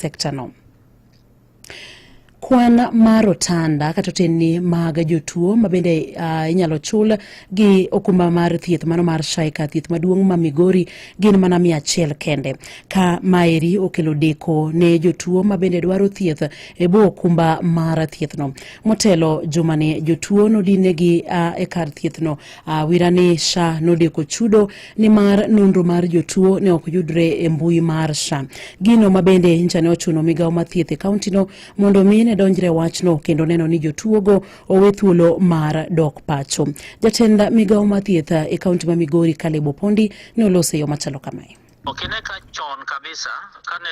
Sekta no. Kwan mar otanda kata otendni mag jotuo ma bende inyalo chul gi okumba mar thieth mano mar SHA kar thieth maduong' ma Migori gin mana 100 kende. Ka maeri okelo deko ne jotuo ma bende dwaro thieth e bwo okumba mar thiethno. Motelo jumani jotuo nodinegi e kar thiethno awira ni SHA nodeko chudo nimar nonro mar jotuo ne ok yudre e mbui mar SHA. Gino ma bende ncha ne ochuno migawo mar thieth e kauntino mondo mi ne donjre wachno kendo neno ni jotuogo owe thuolo mar dok pacho. Jatend migawo mar thieth e kaunti ma Migori Caleb Opondi ne oloso e yo machalo kamae. Ok ine ka chon kabisa kane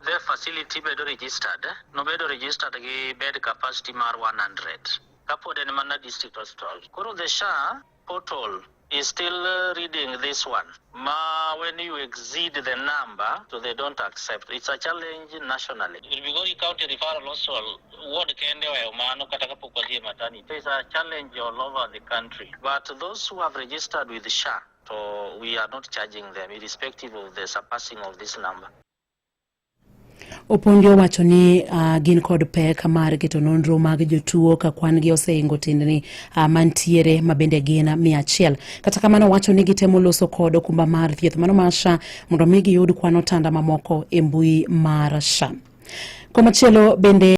the facility bedo registered, nobedo registered gi bed capacity mar 100 kapod en mana district hospital. Koro the SHA portal is still reading this one. Ma when you exceed the number, so they don't accept. It's a challenge nationally. Migori County Referral Hospital ward kende oweyo mano kata kapok wadhi e maternity. It's a challenge all over the country. But those who have registered with SHA, so we are not charging them irrespective of the surpassing of this number. Opondi owacho ni gin kod pek mar keto nonro mag jotuo ka kwan gi oseingo tindni mantiere ma bende gin 100. Kata kamano owacho ni gitemo loso kod okumba mar thieth mano mar SHA mondo mi giyud kwan otanda mamoko e mbui mar SHA. Komachielo bende.